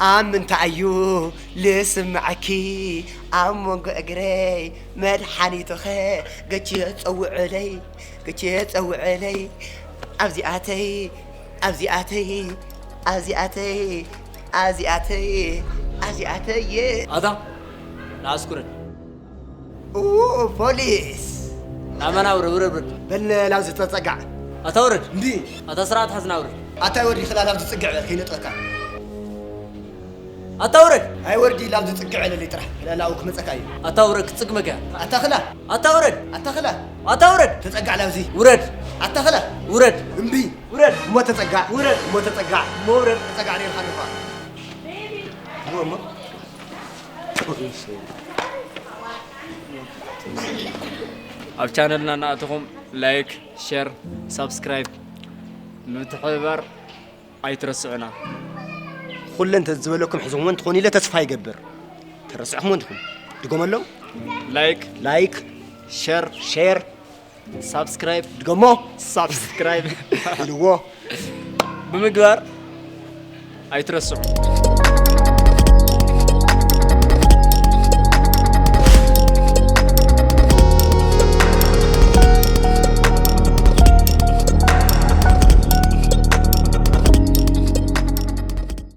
ኣብ ምንታይ እዩ ልስምዐኪ? ኣብ መንጎ እግረይ መድሓኒትኸ? ገች ጸውዕለይ፣ ገች ጸውዕለይ። ኣብዚኣተይ ኣብዚኣተይ ኣብዚኣተይ ኣብዚኣተይ ኣብዚኣተይ። ኣታ ንኣስኩረን። ኡ፣ ፖሊስ። ናመና ውረድ፣ ውረድ፣ ውረድ። በል ላብዚ ተጸጋዕ። ኣታ ውረድ። እንዲ። ኣታ ስርዓት ሓዝና ውረድ። ኣታ ወርዲ ክላ ላብዚ ጽግዕ በል ከይነጥረካ። ኣታ ውረድ። ኣይ ወርዲ ላብዚ ጽግዕ በለለይ ጥራሕ። ክላ ላው ክመጸካ እዩ። ኣታ ውረድ፣ ክጽግመካ። ኣታ ክላ። ኣታ ውረድ። ኣታ ክላ። ኣታ ውረድ። ተጸጋዕ ላብዚ። ውረድ። ኣታ ክላ። ውረድ። እምቢ። ውረድ። እሞ ተጸጋዕ። ውረድ። እሞ ተጸጋዕ። እሞ ውረድ። ተጸጋዕ ነይርካ ኣለኻ። እሞ፣ እሞ። ኣብ ቻነልና እናኣተኹም ላይክ፣ ሸር፣ ሳብስክራይብ ምትሕብባር ኣይትረስዑና። ኩለን ተ-፣ ዝበለኩም ሕዝኹም እውን ትኾኑ ኢለ ተስፋ ይገብር። ተረስዕኹም እውን ትኹም። ድጎመሎም። ላይክ፣ ላይክ፣ ሸር፣ ሼር፣ ሳብስክራይብ፣ ድገሞ። ሳብስክራይብ ኢልዎ። ብምግባር ኣይትረስዑ።